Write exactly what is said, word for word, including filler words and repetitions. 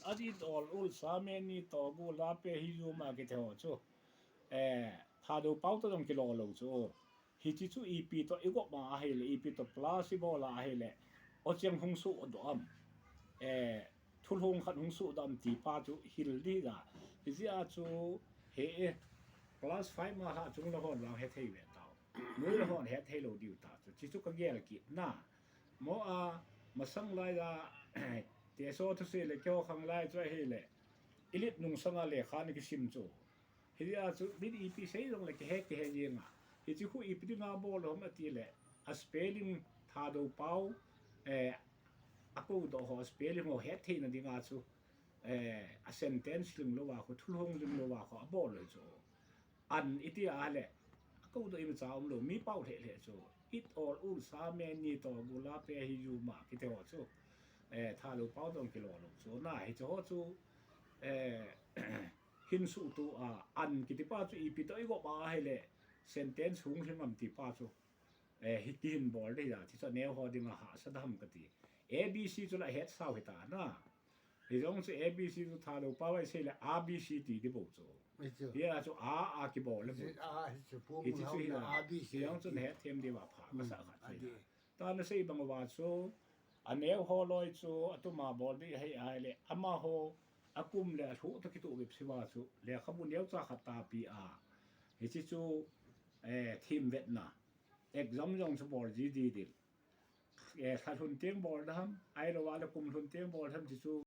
As it all, ul sa me ni to gu la pe hi ju ma kiti ho chu. Eh, Thadou pao to jong kilo lo chu. Hichi chu ipi to i gop ma ahile, ipi to plus i bol a ahile, o cheng hung su do am. Eh, thulhung khat hung su do am ti pa chu hil di da. Hijeh a chu he e, class five ma ha chung lo hon lang he thei ve tao. Nui lo hon he thei lo diu ta chu. Chi chu ka gel kit na. Mo a, masang lai a, te so thu se le kyo khang lai chu ahile. Ilit nung sanga lekha ni kisim chu. Hijeh a chu, min ipi sei jong le kihe, kihe jeng a. Hichi khu ipi dinga bol ham ati le, a spelling Thadou pao, eh, a kou doh ho, a spelling ho het theina dinga chu, eh, a sentence ling lou a khu, thulhung ling lou a khu, a bol lou chu. An iti a le, a kou doh ima cha um lou, mi pao lheh lheh chu. It all, ul sa me ni to gu la pe hi ju ma, kiti ho chu. Eh, Thadou pao to jong kilo lo chu. Na, hichi ho chu, eh, hin su tu a, an kiti pa chu ipi to i gop a ahile, sentence hung hlim am ti pa chu. Eh, hi kihin bol di da, ti chu neo ho dinga hahsa dam kati. A B C chu la het sao hita na. Hi jong chu A B C chu Thadou pao a i sei le A B C ti di bou chu. Hi chu. Hi a chu a, a kibol le bou. A, hi chu pu hi mu chu hau hi na la. A B C hi jong chu ti. Na het them di va pha, ka sa khat a ti. Ti. Ta na sei bang uva chu, a neo ho loi chu, a tuma bol di hei ahile, amaho, a kum le a lhuh to kituh bep siva chu, lekhabu neo cha khat ta pi a. Hichi chu, eh, thim vetna. Exam jong chu bol ji di dil. Eh, lha lhun teng bol dam, ahilou a le kum lhun teng bol dam ti chu,